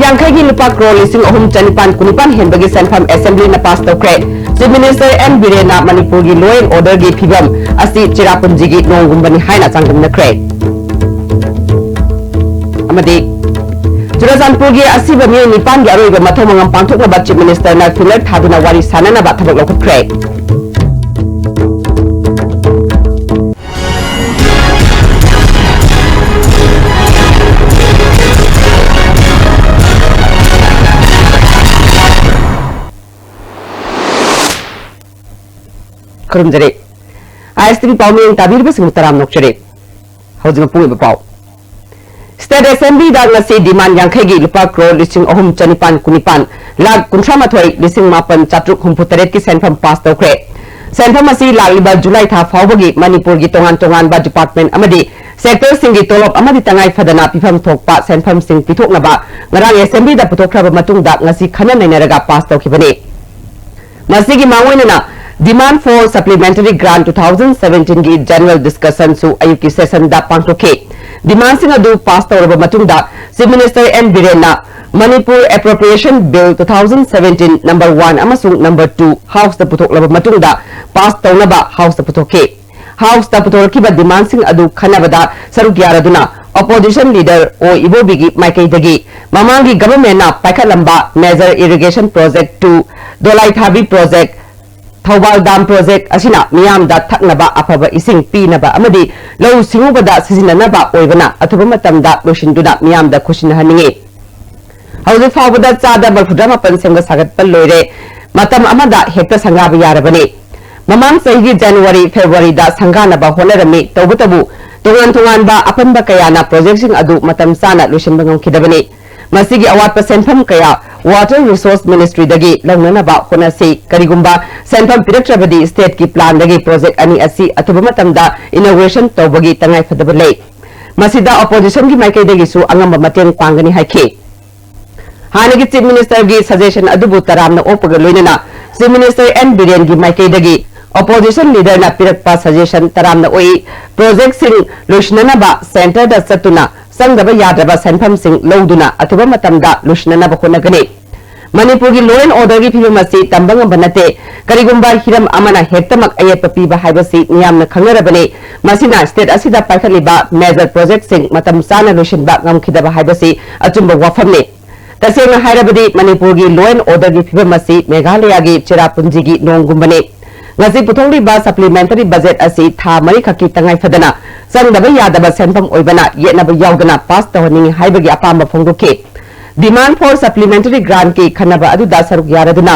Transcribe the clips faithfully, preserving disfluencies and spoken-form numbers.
ꯌꯥꯡꯈꯩꯒꯤ ꯂꯨꯄꯥ ꯀ꯭ꯔꯣꯔ ꯂꯤꯁꯤꯡ ꯑꯍꯨꯝ ꯆꯅꯤꯄꯥꯟ ꯀꯨꯟꯅꯤꯄꯥꯟ ꯍꯦꯟꯕꯒꯤ ꯁꯦꯟꯐꯝ Assembly ꯅ pass ꯇꯧꯈ꯭ꯔꯦ꯫ Chief Minister N ꯕꯤꯔꯦꯟꯅ ꯃꯅꯤꯄꯨꯔꯒꯤ law and order ꯒꯤ ꯐꯤꯕꯝ ꯑꯁꯤ ꯆꯤꯔꯥꯄꯨꯟꯖꯤꯒꯤ ꯅꯣꯡꯒꯨꯝꯕꯅꯤ ꯍꯥꯏꯅ ꯆꯥꯡꯗꯝꯅꯈ꯭ꯔꯦ꯫ ꯑꯃꯗꯤ ꯆꯨꯔꯆꯥꯟꯄꯨꯔꯒꯤ ꯑꯁꯤꯕ ꯃꯤꯑꯣꯏ ꯅꯤꯄꯥꯟꯒꯤ ꯑꯔꯣꯏꯕ ꯃꯊꯧ ꯃꯉꯝ ꯄꯥꯡꯊꯣꯛꯅꯕ Chief Minister ꯅ finger ꯊꯥꯗꯨꯅ ꯋꯥꯔꯤ ꯁꯥꯅꯅꯕ ꯊꯕꯛ ꯂꯧꯈꯠꯈ꯭ꯔꯦ꯫ ꯈꯨꯔꯨꯝꯖꯔꯤ꯫ ISTV ꯄꯥꯎ ꯃꯤꯌꯦꯡ ꯇꯥꯕꯤꯔꯤꯕꯁꯤꯡꯕꯨ ꯇꯔꯥꯝꯅ ꯑꯣꯛꯆꯔꯤ꯫ ꯍꯧꯖꯤꯛ ꯃꯄꯨꯡ ꯑꯣꯏꯕ ꯄꯥꯎ꯫ State Assembly ꯗ ꯉꯁꯤ demand ꯌꯥꯡꯈꯩꯒꯤ ꯂꯨꯄꯥ ꯀ꯭ꯔꯣꯔ ꯂꯤꯁꯤꯡ ꯑꯍꯨꯝ ꯆꯅꯤꯄꯥꯟ ꯀꯨꯟꯅꯤꯄꯥꯟ ꯂꯥꯈ ꯀꯨꯟꯊ꯭ꯔꯥ ꯃꯥꯊꯣꯏ ꯂꯤꯁꯤꯡ ꯃꯥꯄꯟ ꯆꯥꯇ꯭ꯔꯨꯛ ꯍꯨꯝꯐꯨ ꯇꯔꯦꯠꯀꯤ ꯁꯦꯟꯐꯝ pass ꯇꯧꯈ꯭ꯔꯦ꯫ ꯁꯦꯟꯐꯝ ꯑꯁꯤ ꯂꯥꯛꯂꯤꯕ ꯖꯨꯂꯥꯏ ꯊꯥ ꯐꯥꯎꯕꯒꯤ ꯃꯅꯤꯄꯨꯔꯒꯤ ꯇꯣꯉꯥꯟ ꯇꯣꯉꯥꯟꯕ department ꯑꯃꯗꯤ sector ꯁꯤꯡꯒꯤ ꯇꯣꯂꯣꯞ ꯑꯃꯗꯤ ꯇꯉꯥꯏ ꯐꯗꯅ ꯄꯤꯐꯝ ꯊꯣꯛꯄ ꯁꯦꯟꯐꯝꯁꯤꯡ ꯄꯤꯊꯣꯛꯅꯕ ꯉꯔꯥꯡ Assembly ꯗ ꯄꯨꯊꯣꯛꯈ꯭ꯔꯕ ꯃꯇꯨꯡꯗ ꯉꯁꯤ ꯈꯟꯅ ꯅꯩꯅꯔꯒ pass ꯇꯧꯈꯤꯕꯅꯤ꯫ ꯃꯁꯤꯒꯤ ꯃꯥꯡꯑꯣꯏꯅꯅ Demand for Supplementary Grant two thousand seventeen ꯒꯤ general discussion ꯁꯨ ꯑꯌꯨꯛꯀꯤ session ꯗ ꯄꯥꯡꯊꯣꯛꯈꯤ꯫ Demand ꯁꯤꯡ ꯑꯗꯨ pass ꯇꯧꯔꯕ ꯃꯇꯨꯡꯗ Chief Minister N ꯕꯤꯔꯦꯟꯅ Manipur Appropriation Bill two thousand seventeen number one ꯑꯃꯁꯨꯡ number two House ꯇ ꯄꯨꯊꯣꯛꯂꯕ ꯃꯇꯨꯡꯗ pass ꯇꯧꯅꯕ House ꯇ ꯄꯨꯊꯣꯛꯈꯤ꯫ House ꯇ ꯄꯨꯊꯣꯔꯛꯈꯤꯕ demand ꯁꯤꯡ ꯑꯗꯨ ꯈꯟꯅꯕꯗ ꯁꯔꯨꯛ ꯌꯥꯔꯗꯨꯅ Opposition Leader ꯑꯣ ꯏꯕꯣꯕꯤꯒꯤ ꯃꯥꯏꯀꯩꯗꯒꯤ ꯃꯃꯥꯡꯒꯤ government ꯅ ꯄꯥꯏꯈꯠꯂꯝꯕ Major Irrigation Project two, ꯗꯣꯂꯥꯏꯊꯥꯕꯤ Project, Thoubal Dam Project ꯑꯁꯤꯅ ꯃꯤꯌꯥꯝꯗ ꯊꯛꯅꯕ ꯑꯐꯕ ꯏꯁꯤꯡ ꯄꯤꯅꯕ ꯑꯃꯗꯤ ꯂꯧꯎ ꯁꯤꯡꯎꯕꯗ ꯁꯤꯖꯤꯟꯅꯅꯕ ꯑꯣꯏꯕꯅ ꯑꯊꯨꯕ ꯃꯇꯝꯗ ꯂꯣꯏꯁꯤꯟꯗꯨꯅ ꯃꯤꯌꯥꯝꯗ ꯈꯨꯠꯁꯤꯟꯅꯍꯟꯅꯤꯡꯏ꯫ ꯍꯧꯖꯤꯛ ꯐꯥꯎꯕꯗ ꯆꯥꯗ ꯃꯔꯤꯐꯨꯇꯔꯥ ꯃꯥꯄꯟ ꯁꯦꯝꯒꯠ ꯁꯥꯒꯠꯄ ꯂꯣꯏꯔꯦ꯫ ꯃꯇꯝ ꯑꯃꯗ ꯍꯦꯛꯇ ꯁꯪꯒꯥꯕ ꯌꯥꯔꯕꯅꯤ꯫ ꯃꯃꯥꯡ ꯆꯍꯤꯒꯤ January, February ꯗ ꯁꯪꯒꯥꯅꯕ ꯍꯣꯠꯅꯔꯝꯃꯤ꯫ ꯇꯧꯕꯇꯕꯨ ꯇꯣꯉꯥꯟ ꯇꯣꯉꯥꯟꯕ ꯑꯄꯟꯕ ꯀꯌꯥꯅ project ꯁꯤꯡ ꯑꯗꯨ ꯃꯇꯝ ꯆꯥꯅ ꯂꯣꯏꯁꯤꯟꯕ ꯉꯝꯈꯤꯗꯕꯅꯤ꯫ ꯃꯁꯤꯒꯤ ꯑꯋꯥꯠꯄ ꯁꯦꯟꯐꯝ ꯀꯌꯥ Water Resource Ministry ꯗꯒꯤ ꯂꯧꯅꯅꯕ ꯍꯣꯠꯅꯁꯤ꯫ ꯀꯔꯤꯒꯨꯝꯕ ꯁꯦꯟꯐꯝ ꯄꯤꯔꯛꯇ꯭ꯔꯕꯗꯤ state ꯀꯤ plan ꯗꯒꯤ project ꯑꯅꯤ ꯑꯁꯤ ꯑꯊꯨꯕ ꯃꯇꯝꯗ inauguration ꯇꯧꯕꯒꯤ ꯇꯉꯥꯏꯐꯗꯕ ꯂꯩ꯫ ꯃꯁꯤꯗ opposition ꯒꯤ ꯃꯥꯏꯀꯩꯗꯒꯤꯁꯨ ꯑꯉꯝꯕ ꯃꯇꯦꯡ ꯄꯥꯡꯒꯅꯤ ꯍꯥꯏꯈꯤ꯫ ꯍꯥꯟꯅꯒꯤ Chief Minister ꯒꯤ suggestion ꯑꯗꯨꯕꯨ ꯇꯔꯥꯝꯅ ꯑꯣꯛꯄꯒ ꯂꯣꯏꯅꯅ Chief Minister N ꯕꯤꯔꯦꯟꯒꯤ ꯃꯥꯏꯀꯩꯗꯒꯤ opposition leader ꯅ ꯄꯤꯔꯛꯄ suggestion ꯇꯔꯥꯝꯅ ꯑꯣꯛꯏ꯫ Project ꯁꯤꯡ ꯂꯣꯏꯁꯤꯟꯅꯅꯕ centre ꯗ ꯆꯠꯇꯨꯅ ꯆꯪꯗꯕ ꯌꯥꯗ꯭ꯔꯕ ꯁꯦꯟꯐꯝꯁꯤꯡ ꯂꯧꯗꯨꯅ ꯑꯊꯨꯕ ꯃꯇꯝꯗ ꯂꯣꯏꯁꯤꯟꯅꯅꯕ ꯍꯣꯠꯅꯒꯅꯤ꯫ ꯃꯅꯤꯄꯨꯔꯒꯤ law and orderꯒꯤ ꯐꯤꯕꯝ ꯑꯁꯤ ꯇꯝꯕ ꯉꯝꯕ ꯅꯠꯇꯦ꯫ ꯀꯔꯤꯒꯨꯝꯕ ꯍꯤꯔꯝ ꯑꯃꯅ ꯍꯦꯛꯇꯃꯛ ꯑꯌꯦꯠꯄ ꯄꯤꯕ ꯍꯥꯏꯕꯁꯤ ꯃꯤꯌꯥꯝꯅ ꯈꯪꯅꯔꯕꯅꯤ꯫ ꯃꯁꯤꯅ state ꯑꯁꯤꯗ ꯄꯥꯏꯈꯠꯂꯤꯕ major projectꯁꯤꯡ ꯃꯇꯝ ꯆꯥꯅ ꯂꯣꯏꯁꯤꯟꯕ ꯉꯝꯈꯤꯗꯕ ꯍꯥꯏꯕꯁꯤ ꯑꯆꯨꯝꯕ ꯋꯥꯐꯝꯅꯤ꯫ ꯇꯁꯦꯡꯅ ꯍꯥꯏꯔꯕꯗꯤ ꯃꯅꯤꯄꯨꯔꯒꯤ law and orderꯒꯤ ꯐꯤꯕꯝ ꯑꯁꯤ ꯃꯦꯘꯥꯂꯌꯥꯒꯤ ꯆꯦꯔꯥꯄꯨꯟꯖꯤꯒꯤ ꯅꯣꯡꯒꯨꯝꯕꯅꯤ꯫ ꯉꯁꯤ ꯄꯨꯊꯣꯛꯂꯤꯕ supplementary budget ꯑꯁꯤ ꯊꯥ ꯃꯔꯤꯈꯛꯀꯤ ꯇꯉꯥꯏ ꯐꯗꯅ ꯆꯪꯗꯕ ꯌꯥꯗꯕ ꯁꯦꯟꯐꯝ ꯑꯣꯏꯕꯅ ꯌꯦꯠꯅꯕ ꯌꯥꯎꯗꯅ pass ꯇꯧꯍꯟꯅꯤꯡꯏ ꯍꯥꯏꯕꯒꯤ ꯑꯄꯥꯝꯕ ꯐꯣꯡꯗꯣꯛꯈꯤ꯫ Demand for supplementary grantꯀꯤ ꯈꯟꯅꯕ ꯑꯗꯨꯗ ꯁꯔꯨꯛ ꯌꯥꯔꯗꯨꯅ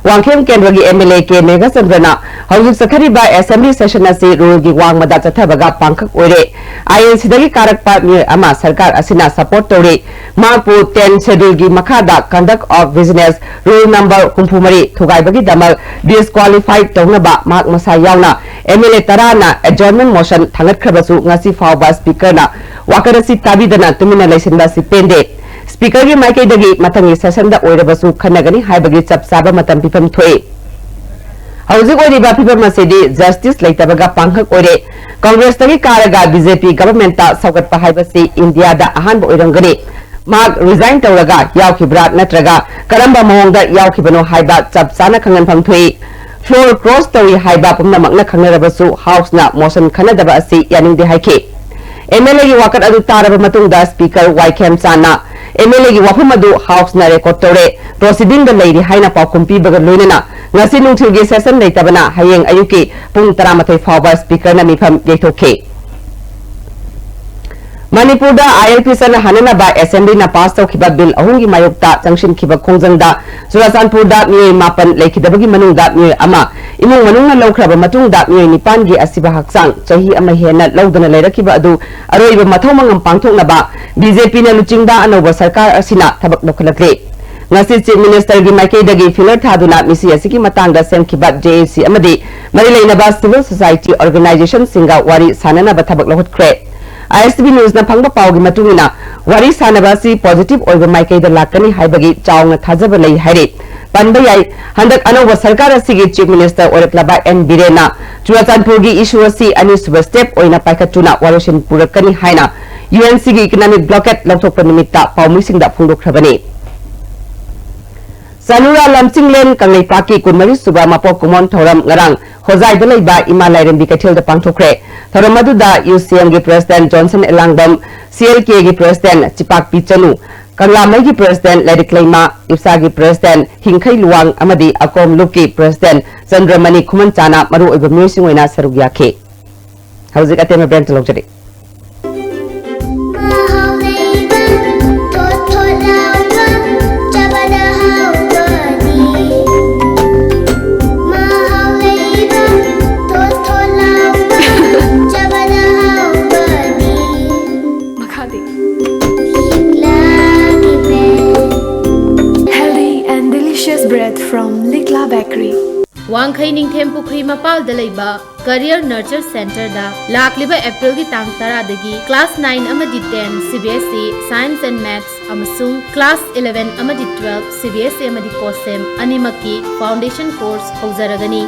ꯋꯥꯡꯈꯦꯝ ꯀꯦꯟꯗ꯭ꯔꯒꯤ MLA ꯀꯦ ꯃꯦꯘꯆꯟꯗ꯭ꯔꯅ ꯍꯧꯖꯤꯛ ꯆꯠꯊꯔꯤꯕ assembly session ꯑꯁꯤ ruleꯒꯤ ꯋꯥꯡꯃꯗ ꯆꯠꯊꯕꯒ ꯄꯥꯡꯈꯛ ꯑꯣꯏꯔꯦ꯫ INCꯗꯒꯤ ꯀꯥꯔꯛꯄ ꯃꯤꯑꯣꯏ ꯑꯃ ꯁꯔꯀꯥꯔ ꯑꯁꯤꯅ support ꯇꯧꯔꯤ꯫ ꯃꯍꯥꯛꯄꯨ ten scheduleꯒꯤ ꯃꯈꯥꯗ conduct of business rule number ꯍꯨꯝꯐꯨ ꯃꯔꯤ ꯊꯨꯒꯥꯏꯕꯒꯤꯗꯃꯛ disqualify ꯇꯧꯅꯕ ꯃꯍꯥꯛ ꯃꯁꯥ ꯌꯥꯎꯅ MLA ꯇꯔꯥꯅ adjournment motion ꯊꯥꯡꯒꯠꯈ꯭ꯔꯕꯁꯨ ꯉꯁꯤ ꯐꯥꯎꯕ speakerꯅ ꯋꯥꯀꯠ ꯑꯁꯤ ꯇꯥꯕꯤꯗꯅ ꯇꯨꯃꯤꯟꯅ ꯂꯩꯁꯤꯟꯕ ꯑꯁꯤ ꯄꯦꯟꯗꯦ꯫ Speakerꯒꯤ ꯃꯥꯏꯀꯩꯗꯒꯤ ꯃꯊꯪꯒꯤ sessionꯗ ꯑꯣꯏꯔꯕꯁꯨ ꯈꯟꯅꯒꯅꯤ ꯍꯥꯏꯕꯒꯤ ꯆꯞ ꯆꯥꯕ ꯃꯇꯝ ꯄꯤꯐꯝ ꯊꯣꯛꯏ꯫ ꯍꯧꯖꯤꯛ ꯑꯣꯏꯔꯤꯕ ꯐꯤꯕꯝ ꯑꯁꯤꯗꯤ justice ꯂꯩꯇꯕꯒ ꯄꯥꯡꯈꯛ ꯑꯣꯏꯔꯦ꯫ Congressꯇꯒꯤ ꯀꯥꯔꯒ BJP governmentꯇ ꯁꯧꯒꯠꯄ ꯍꯥꯏꯕꯁꯤ Indiaꯗ ꯑꯍꯥꯟꯕ ꯑꯣꯏꯔꯝꯒꯅꯤ꯫ ꯃꯍꯥꯛ resign ꯇꯧꯔꯒ ꯌꯥꯎꯈꯤꯕ꯭ꯔꯥ ꯅꯠꯇ꯭ꯔꯒ ꯀꯔꯝꯕ ꯃꯑꯣꯡꯗ ꯌꯥꯎꯈꯤꯕꯅꯣ ꯍꯥꯏꯕ ꯆꯞ ꯆꯥꯅ ꯈꯪꯍꯟꯐꯝ ꯊꯣꯛꯏ꯫ Floor cross ꯇꯧꯏ ꯍꯥꯏꯕ ꯄꯨꯝꯅꯃꯛꯅ ꯈꯪꯅꯔꯕꯁꯨ Houseꯅ motion ꯈꯟꯅꯗꯕ ꯑꯁꯤ ꯌꯥꯅꯤꯡꯗꯦ ꯍꯥꯏꯈꯤ꯫ MLAꯒꯤ ꯋꯥꯀꯠ ꯑꯗꯨ ꯇꯥꯔꯕ ꯃꯇꯨꯡꯗ Speaker ꯋꯥꯏ ꯈꯦꯝꯆꯥꯟꯅ MLAꯒꯤ ꯋꯥꯐꯝ ꯑꯗꯨ Houseꯅ record ꯇꯧꯔꯦ, proceedingꯗ ꯂꯩꯔꯤ ꯍꯥꯏꯅ ꯄꯥꯎꯈꯨꯝ ꯄꯤꯕꯒ ꯂꯣꯏꯅꯅ ꯉꯁꯤ ꯅꯨꯡꯊꯤꯜꯒꯤ session ꯂꯩꯇꯕꯅ ꯍꯌꯦꯡ ꯑꯌꯨꯛꯀꯤ ꯄꯨꯡ ꯇꯔꯥꯃꯥꯊꯣꯏ ꯐꯥꯎꯕ Speakerꯅ ꯃꯤꯐꯝ ꯌꯩꯊꯣꯛꯈꯤ꯫ ꯃꯅꯤꯄꯨꯔꯗ ILP ꯆꯠꯅꯍꯟꯅꯅꯕ Assemblyꯅ pass ꯇꯧꯈꯤꯕ bill ꯑꯍꯨꯝꯒꯤ ꯃꯥꯌꯣꯛꯇ ꯆꯪꯁꯤꯟꯈꯤꯕ ꯈꯣꯡꯖꯪꯗ ꯆꯨꯔꯥꯆꯥꯟꯄꯨꯔꯗ ꯃꯤꯑꯣꯏ ꯃꯥꯄꯟ ꯂꯩꯈꯤꯗꯕꯒꯤ ꯃꯅꯨꯡꯗ ꯃꯤꯑꯣꯏ ꯑꯃ ꯏꯃꯨꯡ ꯃꯅꯨꯡꯅ ꯂꯧꯈ꯭ꯔꯕ ꯃꯇꯨꯡꯗ ꯃꯤꯑꯣꯏ ꯅꯤꯄꯥꯟꯒꯤ ꯑꯁꯤꯕ ꯍꯛꯆꯥꯡ ꯆꯍꯤ ꯑꯃ ꯍꯦꯟꯅ ꯂꯧꯗꯅ ꯂꯩꯔꯛꯈꯤꯕ ꯑꯗꯨ ꯑꯔꯣꯏꯕ ꯃꯊꯧ ꯃꯉꯝ ꯄꯥꯡꯊꯣꯛꯅꯕ BJPꯅ ꯂꯨꯆꯤꯡꯕ ꯑꯅꯧꯕ ꯁꯔꯀꯥꯔ ꯑꯁꯤꯅ ꯊꯕꯛ ꯂꯧꯈꯠꯂꯛꯂꯤ꯫ ꯉꯁꯤ Chief Ministerꯒꯤ ꯃꯥꯏꯀꯩꯗꯒꯤ feeler ꯊꯥꯗꯨꯅ ꯃꯤꯁꯤ ꯑꯁꯤꯒꯤ ꯃꯇꯥꯡꯗ ꯁꯦꯝꯈꯤꯕ JAC ꯑꯃꯗꯤ ꯃꯔꯤ ꯂꯩꯅꯕ civil society organizationꯁꯤꯡꯒ ꯋꯥꯔꯤ ꯁꯥꯅꯅꯕ ꯊꯕꯛ ꯂꯧꯈꯠꯈ꯭ꯔꯦ꯫ ISTV Newsꯅ ꯐꯪꯕ ꯄꯥꯎꯒꯤ ꯃꯇꯨꯡ ꯏꯟꯅ, ꯋꯥꯔꯤ ꯁꯥꯅꯕ ꯑꯁꯤ positive ꯑꯣꯏꯕ ꯃꯥꯏꯀꯩꯗ ꯂꯥꯛꯀꯅꯤ ꯍꯥꯏꯕꯒꯤ ꯆꯥꯎꯅ ꯊꯥꯖꯕ ꯂꯩ ꯍꯥꯏꯔꯤ꯫ ꯄꯟꯕ ꯌꯥꯏ, ꯍꯟꯗꯛ ꯑꯅꯧꯕ ꯁꯔꯀꯥꯔ ꯑꯁꯤꯒꯤ Chief Minister ꯑꯣꯏꯔꯛꯂꯕ ꯑꯦꯟ ꯕꯤꯔꯦꯟꯅ ꯆꯨꯔꯥꯆꯥꯟꯄꯨꯔꯒꯤ issue ꯑꯁꯤ ꯑꯅꯤꯁꯨꯕ step ꯑꯣꯏꯅ ꯄꯥꯏꯈꯠꯇꯨꯅ ꯋꯥꯔꯣꯏꯁꯤꯟ ꯄꯨꯔꯛꯀꯅꯤ ꯍꯥꯏꯅ ꯌꯨ ꯑꯦꯟ ꯁꯤꯒꯤ economic blockade ꯂꯧꯊꯣꯛꯄ ꯅꯨꯃꯤꯠꯇ ꯄꯥꯎꯃꯤꯁꯤꯡꯗ ꯐꯣꯡꯗꯣꯛꯈ꯭ꯔꯕꯅꯤ꯫ ꯆꯥꯂꯨꯔꯥ ꯂꯝꯆꯤꯡꯂꯦꯟ ꯀꯪꯂꯩꯄꯥꯛꯀꯤ ꯀꯨꯟꯃꯔꯤ ꯁꯨꯕ ꯃꯄꯣꯛ ꯀꯨꯝꯑꯣꯟ ꯊꯧꯔꯝ ꯉꯔꯥꯡ ꯍꯣꯖꯥꯏꯗ ꯂꯩꯕ ꯏꯃꯥ ꯂꯥꯏꯔꯦꯝꯕꯤ ꯀꯩꯊꯦꯜꯗ ꯄꯥꯡꯊꯣꯛꯈ꯭ꯔꯦ꯫ ꯊꯧꯔꯝ ꯑꯗꯨꯗ ꯌꯨ ꯁꯤ ꯑꯦꯝꯒꯤ president Johnson Elangbam, C L ꯀꯦꯒꯤ president ꯆꯤꯄꯥꯛꯄꯤ ꯆꯅꯨ, ꯀꯪꯂꯥꯃꯩꯒꯤ president ꯂꯥꯏꯔꯤꯛꯂꯩꯃ, ꯏꯞꯁꯥꯒꯤ president ꯍꯤꯡꯈꯩ ꯂꯨꯋꯥꯡ ꯑꯃꯗꯤ ꯑꯀꯣꯝ ꯂꯨꯞꯀꯤ president ꯆꯟꯗ꯭ꯔꯃꯅꯤ ꯈꯨꯃꯟꯆꯥꯅ ꯃꯔꯨꯑꯣꯏꯕ ꯃꯤꯑꯣꯏꯁꯤꯡ ꯑꯣꯏꯅ ꯁꯔꯨꯛ ꯌꯥꯈꯤ꯫ ꯍꯧꯖꯤꯛ ꯑꯇꯦꯟꯕ ꯕ꯭ꯔꯦꯛ ꯂꯧꯖꯔꯤ꯫ ꯃꯍꯥꯎ ꯂꯩꯕ, ꯊꯣꯠ ꯊꯣꯠ ꯂꯥꯎꯕ, ꯆꯥꯕꯗ ꯍꯥꯎꯕꯅꯤ꯫ ꯃꯍꯥꯎ ꯂꯩꯕ, ꯊꯣꯠ ꯊꯣꯠ ꯂꯥꯎꯕ, ꯆꯥꯕꯗ ꯍꯥꯎꯕꯅꯤ꯫ ꯃꯈꯥꯗꯤ꯫ ꯂꯤꯛꯂꯥꯒꯤ bread. Healthy and delicious bread from Likla Bakery. ꯋꯥꯡꯈꯩ ꯅꯤꯡꯊꯦꯝ ꯄꯨꯈ꯭ꯔꯤ ꯃꯄꯥꯜꯗ ꯂꯩꯕ Career Nurture Centreꯗ ꯂꯥꯛꯂꯤꯕ ꯑꯦꯄ꯭ꯔꯤꯜꯒꯤ ꯇꯥꯡ ꯇꯔꯥꯗꯒꯤ class nine ꯑꯃꯗꯤ ten C B S E Science and Maths ꯑꯃꯁꯨꯡ class eleven ꯑꯃꯗꯤ twelve C B S E ꯑꯃꯗꯤ COSEM ꯑꯅꯤꯃꯛꯀꯤ foundation course ꯍꯧꯖꯔꯒꯅꯤ꯫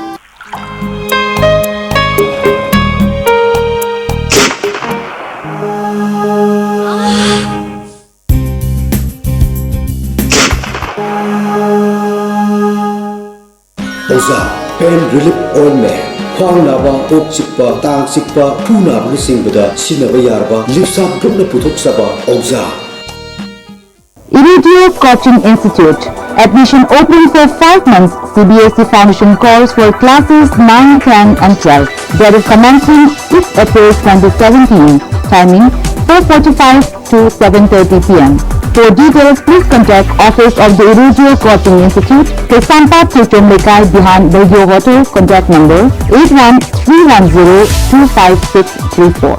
ꯑꯣꯖꯥ, pain relief ointment, ꯈ꯭ꯋꯥꯡ ꯅꯥꯕ, ꯀꯣꯛ ꯆꯤꯛꯄ, ꯇꯥꯡ ꯆꯤꯛꯄ, ꯈꯨ ꯅꯥꯕꯅꯆꯤꯡꯕꯗ ꯁꯤꯖꯤꯟꯅꯕ ꯌꯥꯔꯕ ꯂꯤꯞꯁꯥꯞ ꯒ꯭ꯔꯨꯞꯅ ꯄꯨꯊꯣꯛꯆꯕ ꯑꯣꯖꯥ꯫ Irudio Coaching Institute. Admission open for five months C B S E Foundation course for classes nine, ten and twelve. Date of commencement six April twenty seventeen. Timing four forty-five to seven thirty P M. For details, please contact office of the Irudio Coaching Institute, Kaisampat Chuchom Lekai behind Belgio Hotel, contact number eight one three one zero two five six three four.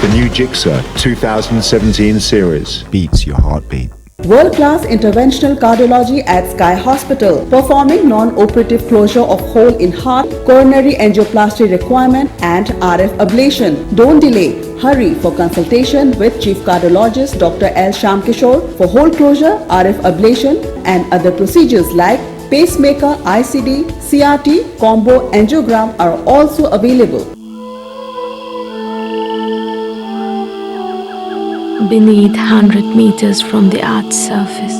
The new Gixxer two thousand seventeen series beats your heartbeat. World-class interventional cardiology at Sky Hospital, performing non-operative closure of hole in heart, coronary angioplasty requirement, and R F ablation. Don't delay. Hurry for consultation with Chief Cardiologist Doctor L Shyamkishore for hole closure, R F ablation, and other procedures like pacemaker, I C D, C R T, combo angiogram are also available. Beneath, hundred meters from the earth's surface,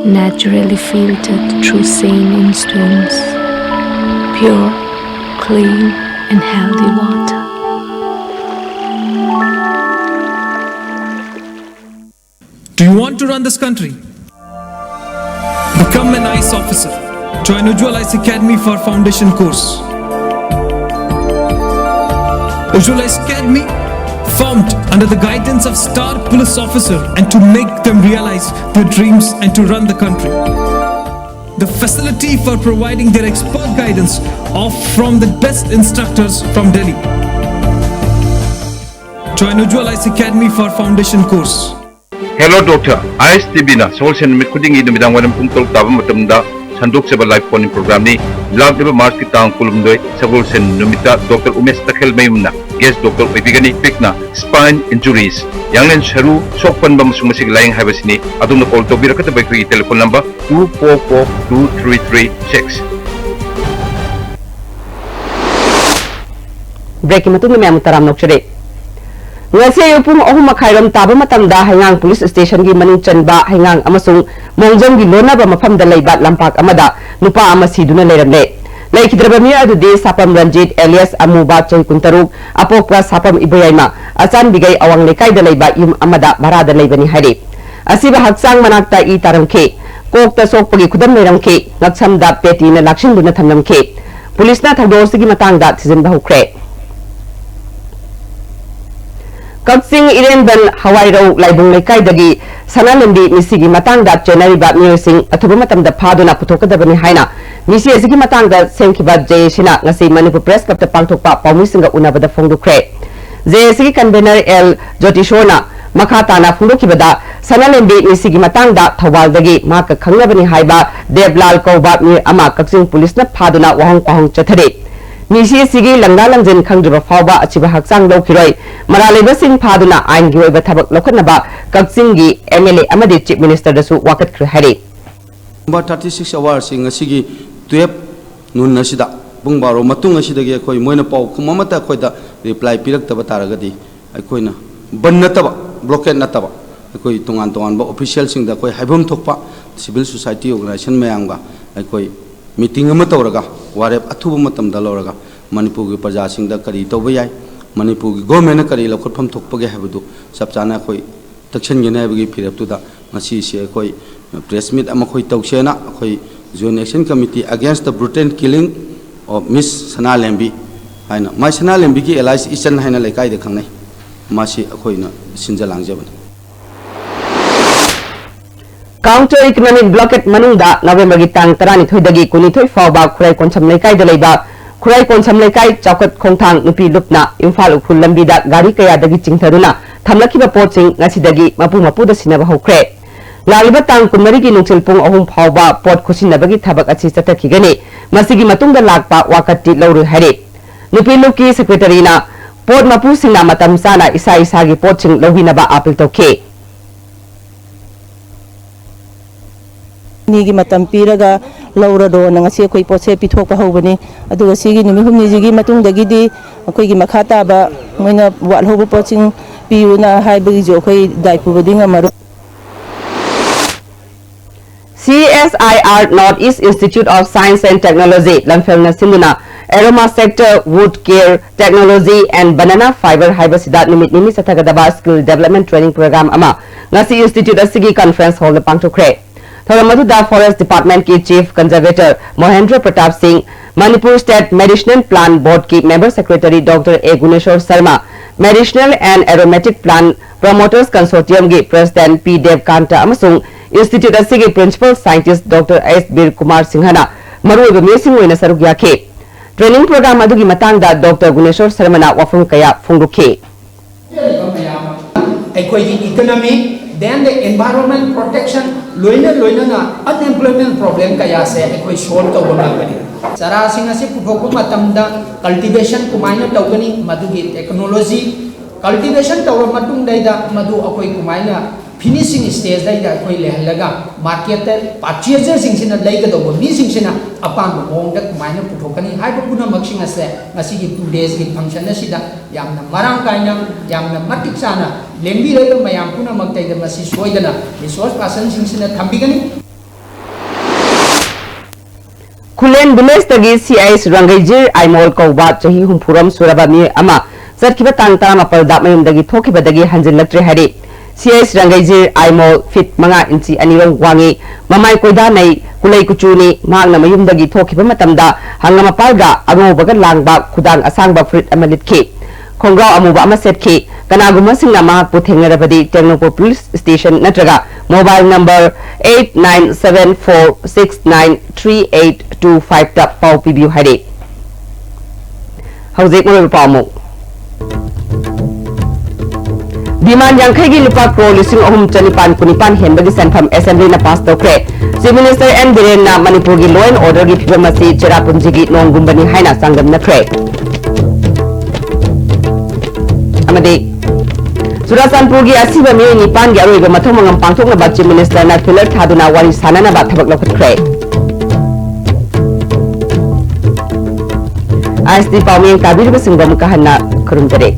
naturally filtered through saline stones, pure, clean, and healthy water. Do you want to run this country? Become an I A S officer. Join Ujjwal I A S Academy for foundation course. Ujjwal I A S Academy, formed under the guidance of star police officer, and to make them realize their dreams and to run the country. The facility for providing their expert guidance of from the best instructors from Delhi. Join Ujjwal I A S Academy for foundation course. Hello Doctor, I S T V-ꯅ ꯁꯒꯣꯜꯁꯦꯟ ꯅꯨꯃꯤꯠ ꯈꯨꯗꯤꯡꯒꯤ ꯅꯨꯃꯤꯗꯥꯡ ꯋꯥꯏꯔꯝ ꯄꯨꯡ ꯇꯔꯨꯛ ꯇꯥꯕ ꯃꯇꯝꯗ ꯁꯟꯗꯣꯛꯆꯕ live phone-in program-ꯅꯤ꯫ ꯂꯥꯛꯂꯤꯕ March-ꯀꯤ ꯇꯥꯡ ꯀꯨꯟꯍꯨꯝꯗꯣꯏ ꯁꯒꯣꯜꯁꯦꯟ ꯅꯨꯃꯤꯠꯇ Doctor Umesh ꯇꯈꯦꯜꯃꯌꯨꯝꯅ guest doctor ꯑꯣꯏꯕꯤꯒꯅꯤ꯫ Pick-ꯅ spine injuries, ꯌꯥꯡꯂꯦꯟ ꯁꯔꯨ ꯁꯣꯛꯄꯟꯕ ꯑꯃꯁꯨꯡ ꯃꯁꯤꯒꯤ ꯂꯥꯏꯌꯦꯡ ꯍꯥꯏꯕꯁꯤꯅꯤ꯫ ꯑꯗꯣꯝꯅ call ꯇꯧꯕꯤꯔꯛꯀꯗꯕ ꯑꯩꯈꯣꯏꯒꯤ telephone number two four four two three three six꯫ Break-ꯀꯤ ꯃꯇꯨꯡꯗ ꯃꯌꯥꯝꯕꯨ ꯇꯔꯥꯝꯅ ꯑꯣꯛꯆꯔꯤ꯫ ꯉꯁꯤ ꯑꯌꯨꯛ ꯄꯨꯡ ꯑꯍꯨꯝ ꯃꯈꯥꯏꯔꯣꯝ ꯇꯥꯕ ꯃꯇꯝꯗ ꯍꯩꯉꯥꯡ police station-ꯒꯤ ꯃꯅꯨꯡ ꯆꯟꯕ ꯍꯩꯉꯥꯡ ꯑꯃꯁꯨꯡ ꯃꯣꯡꯖꯝꯒꯤ ꯂꯣꯟꯅꯕ ꯃꯐꯝꯗ ꯂꯩꯕ ꯂꯝꯄꯥꯛ ꯑꯃꯗ ꯅꯨꯄꯥ ꯑꯃ ꯁꯤꯗꯨꯅ ꯂꯩꯔꯝꯂꯦ꯫ ꯂꯩꯈꯤꯗ꯭ꯔꯕ ꯃꯤꯑꯣꯏ ꯑꯗꯨꯗꯤ ꯁꯥꯄꯝ ꯔꯟꯖꯤꯠ alias ꯑꯃꯨꯕ, ꯆꯍꯤ ꯀꯨꯟꯇꯔꯨꯛ, ꯑꯄꯣꯛꯄ ꯁꯥꯄꯝ ꯏꯕꯣꯌꯥꯏꯃ, ꯑꯆꯥꯟꯕꯤꯒꯩ ꯑꯋꯥꯡ ꯂꯩꯀꯥꯏꯗ ꯂꯩꯕ ꯌꯨꯝ ꯑꯃꯗ ꯚꯔꯥꯗ ꯂꯩꯕꯅꯤ ꯍꯥꯏꯔꯤ꯫ ꯑꯁꯤꯕ ꯍꯛꯆꯥꯡ ꯃꯅꯥꯛꯇ ꯏ ꯇꯥꯔꯝꯈꯤ꯫ ꯀꯣꯛꯇ ꯁꯣꯛꯄꯒꯤ ꯈꯨꯗꯝ ꯂꯩꯔꯝꯈꯤ꯫ ꯉꯛꯁꯝꯗ ꯄꯦꯇꯤꯅ ꯂꯥꯛꯁꯤꯟꯗꯨꯅ ꯊꯝꯂꯝꯈꯤ꯫ ꯄꯨꯂꯤꯁꯅ ꯊꯧꯗꯣꯛ ꯑꯁꯤꯒꯤ ꯃꯇꯥꯡꯗ ꯊꯤꯖꯤꯟꯕ ꯍꯧꯈ꯭ꯔꯦ꯫ ꯀꯛꯆꯤꯡ ꯏꯔꯦꯟꯕꯟ ꯍꯋꯥꯏꯔꯧ ꯂꯥꯏꯕꯨꯡ ꯂꯩꯀꯥꯏꯗꯒꯤ ꯁꯅꯥꯂꯝꯕꯤ ꯃꯤꯁꯤꯒꯤ ꯃꯇꯥꯡꯗ ꯆꯦꯟꯅꯔꯤꯕ ꯃꯤꯑꯣꯏꯁꯤꯡ ꯑꯊꯨꯕ ꯃꯇꯝꯗ ꯐꯥꯗꯨꯅ ꯄꯨꯊꯣꯛꯀꯗꯕꯅꯤ ꯍꯥꯏꯅ ꯃꯤꯁꯤ ꯑꯁꯤꯒꯤ ꯃꯇꯥꯡꯗ ꯁꯦꯝꯈꯤꯕ J A C-ꯅ ꯉꯁꯤ ꯃꯅꯤꯄꯨꯔ Press Club-ꯇ ꯄꯥꯡꯊꯣꯛꯄ ꯄꯥꯎꯃꯤꯁꯤꯡꯒ ꯎꯅꯕꯗ ꯐꯣꯡꯗꯣꯛꯈ꯭ꯔꯦ꯫ J A C-ꯒꯤ convener L ꯖꯣꯇꯤꯁꯣꯔꯅ ꯃꯈꯥ ꯇꯥꯅ ꯐꯣꯡꯗꯣꯛꯈꯤꯕꯗ, ꯁꯅꯥꯂꯦꯝꯕꯤ ꯃꯤꯁꯤꯒꯤ ꯃꯇꯥꯡꯗ ꯊꯧꯕꯥꯜꯗꯒꯤ ꯃꯍꯥꯛꯀ ꯈꯪꯅꯕꯅꯤ ꯍꯥꯏꯕ ꯗꯦꯕꯂꯥꯜ ꯀꯧꯕ ꯃꯤ ꯑꯃ ꯀꯛꯆꯤꯡ ꯄꯨꯂꯤꯁꯅ ꯐꯥꯗꯨꯅ ꯋꯥꯍꯪ ꯄꯥꯎꯍꯪ ꯆꯠꯊꯔꯤ꯫ ꯃꯤꯁꯤ ꯑꯁꯤꯒꯤ ꯂꯪꯗꯥ ꯂꯪꯖꯤꯟ ꯈꯪꯗ꯭ꯔꯤꯕ ꯐꯥꯎꯕ ꯑꯁꯤꯕ ꯍꯛꯆꯥꯡ ꯂꯧꯈꯤꯔꯣꯏ꯫ ꯃꯔꯥꯜ ꯂꯩꯕꯁꯤꯡ ꯐꯥꯗꯨꯅ ꯑꯥꯏꯟꯒꯤ ꯑꯣꯏꯕ ꯊꯕꯛ ꯂꯧꯈꯠꯅꯕ ꯀꯛꯆꯤꯡꯒꯤ ꯑꯦꯝ ꯑꯦꯜ ꯑꯦ ꯑꯃꯗꯤ ꯆꯤꯐ ꯃꯤꯅꯤꯁꯇꯔꯗꯁꯨ ꯋꯥꯀꯠꯈ꯭ꯔꯦ ꯍꯥꯏꯔꯤ꯫ ꯅꯝꯕꯔ thirty six ꯑꯋꯥꯔꯁꯤ ꯉꯁꯤꯒꯤ twelve noon ꯑꯁꯤꯗ, ꯄꯨꯡ ꯕꯥꯔꯣ ꯃꯇꯨꯡ ꯑꯁꯤꯗꯒꯤ ꯑꯩꯈꯣꯏ ꯃꯣꯏꯅ ꯄꯥꯎꯈꯨꯝ ꯑꯃꯠꯇ ꯑꯩꯈꯣꯏꯗ reply ꯄꯤꯔꯛꯇꯕ ꯇꯥꯔꯒꯗꯤ, ꯑꯩꯈꯣꯏꯅ ꯕꯟ ꯅꯠꯇꯕ, blockade ꯅꯠꯇꯕ, ꯑꯩꯈꯣꯏ ꯇꯣꯉꯥꯟ ꯇꯣꯉꯥꯟꯕ officialꯁꯤꯡꯗ ꯑꯩꯈꯣꯏ ꯍꯥꯏꯐꯝ ꯊꯣꯛꯄ civil society organization ꯃꯌꯥꯝꯒ ꯑꯩꯈꯣꯏ meeting ꯑꯃ ꯇꯧꯔꯒ, ꯋꯥꯔꯦꯞ ꯑꯊꯨꯕ ꯃꯇꯝꯗ ꯂꯧꯔꯒ, ꯃꯅꯤꯄꯨꯔꯒꯤ ꯄ꯭ꯔꯖꯥꯁꯤꯡꯗ ꯀꯔꯤ ꯇꯧꯕ ꯌꯥꯏ, ꯃꯅꯤꯄꯨꯔꯒꯤ governmentꯅ ꯀꯔꯤ ꯂꯧꯈꯠꯐꯝ ꯊꯣꯛꯄꯒꯦ ꯍꯥꯏꯕꯗꯨ ꯆꯞ ꯆꯥꯅ ꯑꯩꯈꯣꯏ ꯇꯛꯁꯟꯒꯅꯤ ꯍꯥꯏꯕꯒꯤ ꯐꯤꯔꯦꯞꯇꯨꯗ ꯉꯁꯤꯁꯦ ꯑꯩꯈꯣꯏ press meet ꯑꯃ ꯑꯩꯈꯣꯏ ꯇꯧꯁꯦꯅ, ꯑꯩꯈꯣꯏ Joint Action Committee Against the Brutal Killing of Miss ꯁꯅꯥꯂꯦꯝꯕꯤ ꯍꯥꯏꯅ, ꯃꯥꯏ ꯁꯅꯥꯂꯦꯝꯕꯤꯒꯤ alias ꯏꯆꯟ ꯍꯥꯏꯅ ꯂꯩꯀꯥꯏꯗ ꯈꯪꯅꯩ, ꯃꯥꯁꯤ ꯑꯩꯈꯣꯏꯅ ꯁꯤꯟꯖ ꯂꯥꯡꯖꯕꯅꯤ꯫ Counter economic blockade ꯃꯅꯨꯡꯗ ꯅꯕꯦꯝꯕꯔꯒꯤ ꯇꯥꯡ ꯇꯔꯥꯅꯤꯊꯣꯏꯗꯒꯤ ꯀꯨꯟꯅꯤꯊꯣꯏ ꯐꯥꯎꯕ ꯈꯨꯔꯥꯏ ꯀꯣꯟꯁꯝ ꯂꯩꯀꯥꯏꯗ ꯂꯩꯕ ꯈꯨꯔꯥꯏ ꯀꯣꯟꯁꯝ ꯂꯩꯀꯥꯏ ꯆꯥꯎꯈꯠ ꯈꯣꯡꯊꯥꯡ ꯅꯨꯄꯤ ꯂꯨꯞꯅ ꯏꯝꯐꯥꯜ ꯎꯈ꯭ꯔꯨꯜ ꯂꯝꯕꯤꯗ ꯒꯥꯔꯤ ꯀꯌꯥꯗꯒꯤ ꯆꯤꯡꯊꯗꯨꯅ ꯊꯝꯂꯛꯈꯤꯕ ꯄꯣꯠꯁꯤꯡ ꯉꯁꯤꯗꯒꯤ ꯃꯄꯨ ꯃꯄꯨꯗ ꯁꯤꯟꯅꯕ ꯍꯧꯈ꯭ꯔꯦ꯫ ꯂꯥꯛꯂꯤꯕ ꯇꯥꯡ ꯀꯨꯟꯃꯔꯤꯒꯤ ꯅꯨꯡꯊꯤꯜ ꯄꯨꯡ ꯑꯍꯨꯝ ꯐꯥꯎꯕ ꯄꯣꯠ ꯈꯨꯠꯁꯤꯟꯅꯕꯒꯤ ꯊꯕꯛ ꯑꯁꯤ ꯆꯠꯊꯈꯤꯒꯅꯤ꯫ ꯃꯁꯤꯒꯤ ꯃꯇꯨꯡꯗ ꯂꯥꯛꯄ ꯋꯥꯀꯠꯇꯤ ꯂꯧꯔꯣꯏ ꯍꯥꯏꯔꯤ꯫ ꯅꯨꯄꯤ ꯂꯨꯞꯀꯤ ꯁꯦꯀ꯭ꯔꯦꯇꯔꯤꯅ ꯄꯣꯠ ꯃꯄꯨꯁꯤꯡꯅ ꯃꯇꯝ ꯆꯥꯅ ꯏꯁꯥ ꯏꯁꯥꯒꯤ ꯄꯣꯠꯁꯤꯡ ꯂꯧꯕꯤꯅꯕ ꯑꯥꯄꯤꯜ ꯇꯧꯈꯤ꯫ ꯅꯤꯒꯤ ꯃꯇꯝ ꯄꯤꯔꯒ ꯂꯧꯔꯔꯣꯅ ꯉꯁꯤ ꯑꯩꯈꯣꯏ ꯄꯣꯠꯁꯦ ꯄꯤꯊꯣꯛꯄ ꯍꯧꯕꯅꯤ꯫ ꯑꯗꯨꯒ ꯁꯤꯒꯤ ꯅꯨꯃꯤꯠ ꯍꯨꯝꯅꯤꯁꯤꯒꯤ ꯃꯇꯨꯡꯗꯒꯤꯗꯤ ꯑꯩꯈꯣꯏꯒꯤ ꯃꯈꯥ ꯇꯥꯕ ꯃꯣꯏꯅ ꯋꯥꯠꯍꯧꯕ ꯄꯣꯠꯁꯤꯡ ꯄꯤꯌꯨꯅ ꯍꯥꯏꯕꯒꯤꯁꯨ ꯑꯩꯈꯣꯏ ꯗꯥꯏ ꯄꯨꯕꯗꯤ ꯉꯝꯃꯔꯣꯏ꯫ CSIR North East Institute of Science and Technology ꯂꯝꯐꯦꯜꯅ ꯁꯤꯟꯗꯨꯅ Aroma Sector, Wood Care Technology and Banana Fiber ꯍꯥꯏꯕꯁꯤꯗ ꯅꯨꯃꯤꯠ ꯅꯤꯅꯤ ꯆꯠꯊꯒꯗꯕ Skill Development Training Program ꯑꯃ ꯉꯁꯤ institute ꯑꯁꯤꯒꯤ conference hallꯗ ꯄꯥꯡꯊꯣꯛꯈ꯭ꯔꯦ꯫ ꯊꯧꯔꯝ ꯑꯗꯨꯗ Forest Departmentꯀꯤ Chief Conservator ꯃꯣꯍꯦꯟꯗ꯭ꯔ ꯄ꯭ꯔꯇꯥꯞ ꯁꯤꯡ, Manipur State Medicinal Plant Boardꯀꯤ Member Secretary Doctor A Guneshor Sharma, Medicinal and Aromatic Plant Promoters Consortiumꯒꯤ President P ꯗꯦꯕꯀꯥꯟꯇ ꯑꯃꯁꯨꯡ institute ꯑꯁꯤꯒꯤ Principal Scientist Doctor S ꯕꯤꯔ ꯀꯨꯃꯥꯔ ꯁꯤꯡꯍꯅ ꯃꯔꯨꯑꯣꯏꯕ ꯃꯤꯑꯣꯏꯁꯤꯡ ꯑꯣꯏꯅ ꯁꯔꯨꯛ ꯌꯥꯈꯤ꯫ Training program ꯑꯗꯨꯒꯤ ꯃꯇꯥꯡꯗ Doctor ꯒꯨꯅꯦꯁꯣꯔ ꯁꯔꯃꯅ ꯋꯥꯐꯝ ꯀꯌꯥ ꯐꯣꯡꯗꯣꯛꯈꯤ꯫ ꯑꯩꯈꯣꯏꯒꯤ economy, then the environment protection, ꯂꯣꯏꯅ ꯂꯣꯏꯅꯅ unemployment problem ꯀꯌꯥꯁꯦ ꯑꯩꯈꯣꯏ solve ꯇꯧꯕ ꯉꯝꯒꯅꯤ꯫ ꯆꯥꯔꯥꯁꯤꯡ ꯑꯁꯤ ꯄꯨꯊꯣꯛꯄ ꯃꯇꯝꯗ cultivation ꯀꯃꯥꯏꯅ ꯇꯧꯒꯅꯤ, ꯃꯗꯨꯒꯤ technology, cultivation ꯇꯧꯔꯕ ꯃꯇꯨꯡꯗꯩꯗ ꯃꯗꯨ ꯑꯩꯈꯣꯏ ꯀꯃꯥꯏꯅ finishing stageꯗꯩꯗ ꯑꯩꯈꯣꯏ ꯂꯩꯍꯜꯂꯒ marketꯇ purchaserꯁꯤꯡꯁꯤꯅ, ꯂꯩꯒꯗꯧꯕ ꯃꯤꯁꯤꯡꯁꯤꯅ ꯑꯄꯥꯝꯕ ꯃꯑꯣꯡꯗ ꯀꯃꯥꯏꯅ ꯄꯨꯊꯣꯛꯀꯅꯤ ꯍꯥꯏꯕ ꯄꯨꯝꯅꯃꯛꯁꯤꯡ ꯑꯁꯦ ꯉꯁꯤꯒꯤ two daysꯀꯤ function ꯑꯁꯤꯗ ꯌꯥꯝꯅ ꯃꯔꯥꯡ ꯀꯥꯏꯅ, ꯌꯥꯝꯅ ꯃꯇꯤꯛ ꯆꯥꯅ ꯂꯦꯡꯕꯤꯔꯒ ꯃꯌꯥꯝ ꯄꯨꯝꯅꯃꯛꯇꯩꯗ ꯃꯁꯤ ꯁꯣꯏꯗꯅ resource personꯁꯤꯡꯁꯤꯅ ꯊꯝꯕꯤꯒꯅꯤ꯫ ꯈꯨꯂꯦꯟ villageꯇꯒꯤ ꯁꯤ ꯑꯩꯆ ꯔꯪꯒꯩꯖꯤꯔ ꯑꯥꯏꯃꯣꯜ ꯀꯧꯕ ꯆꯍꯤ ꯍꯨꯝꯐꯨꯔꯣꯝ ꯁꯨꯔꯕ ꯃꯤꯑꯣꯏ ꯑꯃ ꯆꯠꯈꯤꯕ ꯇꯥꯡ ꯇꯔꯥꯃꯥꯄꯜꯗ ꯃꯌꯨꯝꯗꯒꯤ ꯊꯣꯛꯈꯤꯕꯗꯒꯤ ꯍꯟꯖꯤꯜꯂꯛꯇ꯭ꯔꯦ ꯍꯥꯏꯔꯤ꯫ ꯁꯤ ꯑꯩꯆ ꯔꯪꯒꯩꯖꯤꯔ ꯑꯥꯏꯃꯣꯜ feet ꯃꯉꯥ ꯏꯟꯆꯤ ꯑꯅꯤꯔꯣꯝ ꯋꯥꯡꯉꯤ, ꯃꯃꯥꯏ ꯀꯣꯏꯗꯥꯅꯩ, ꯀꯨꯂꯩ ꯀꯨꯆꯨꯅꯤ꯫ ꯃꯍꯥꯛꯅ ꯃꯌꯨꯝꯗꯒꯤ ꯊꯣꯛꯈꯤꯕ ꯃꯇꯝꯗ ꯍꯪꯒꯥꯝ ꯃꯄꯥꯜꯒ ꯑꯉꯧꯕꯒ ꯂꯥꯡꯕ ꯈꯨꯗꯥꯡ ꯑꯁꯥꯡꯕ ꯐꯨꯔꯤꯠ ꯑꯃ ꯂꯤꯠꯈꯤ꯫ ꯈꯣꯡꯒ꯭ꯔꯥꯎ ꯑꯃꯨꯕ ꯑꯃ ꯁꯦꯠꯈꯤ꯫ ꯀꯅꯥꯒꯨꯝꯕꯁꯤꯡꯅ ꯃꯍꯥꯛꯄꯨ ꯊꯦꯡꯅꯔꯕꯗꯤ ꯇꯦꯡꯅꯧꯄꯜ police station ꯅꯠꯇ꯭ꯔꯒ mobile number eight nine seven four six nine three eight two fiveꯇ ꯄꯥꯎ ꯄꯤꯕꯤꯌꯨ ꯍꯥꯏꯔꯤ꯫ ꯍꯧꯖꯤꯛ ꯃꯔꯨꯑꯣꯏꯕ ꯄꯥꯎ ꯑꯃꯨꯛ꯫ Demand ꯌꯥꯡꯈꯩꯒꯤ ꯂꯨꯄꯥ ꯀ꯭ꯔꯣꯔ ꯂꯤꯁꯤꯡ ꯑꯍꯨꯝ ꯆꯅꯤꯄꯥꯟ ꯀꯨꯟꯅꯤꯄꯥꯟ ꯍꯦꯟꯕꯒꯤ ꯁꯦꯟꯐꯝ assemblyꯅ pass ꯇꯧꯈ꯭ꯔꯦ꯫ Chief Minister N ꯕꯤꯔꯦꯟꯅ ꯃꯅꯤꯄꯨꯔꯒꯤ law and orderꯒꯤ ꯐꯤꯕꯝ ꯑꯁꯤ ꯆꯦꯔꯥꯄꯨꯟꯖꯤꯒꯤ ꯅꯣꯡꯒꯨꯝꯕꯅꯤ ꯍꯥꯏꯅ ꯆꯥꯡꯗꯝꯅꯈ꯭ꯔꯦ꯫ ꯑꯃꯗꯤ ꯆꯨꯔꯥꯆꯥꯟꯄꯨꯔꯒꯤ ꯑꯁꯤꯕ ꯃꯤꯑꯣꯏ ꯅꯤꯄꯥꯟꯒꯤ ꯑꯔꯣꯏꯕ ꯃꯊꯧ ꯃꯉꯝ ꯄꯥꯡꯊꯣꯛꯅꯕ Chief Ministerꯅ pillar ꯊꯥꯗꯨꯅ ꯋꯥꯔꯤ ꯁꯥꯅꯅꯕ ꯊꯕꯛ ꯂꯧꯈꯠꯈ꯭ꯔꯦ꯫ ꯑꯥꯏ ꯑꯦꯁ ꯇꯤ ꯄꯥꯎꯃꯤ ꯇꯥꯕꯤꯔꯤꯕꯁꯤꯡꯕꯨ ꯑꯃꯨꯛꯀ ꯍꯟꯅ ꯈꯨꯔꯨꯝꯖꯔꯤ꯫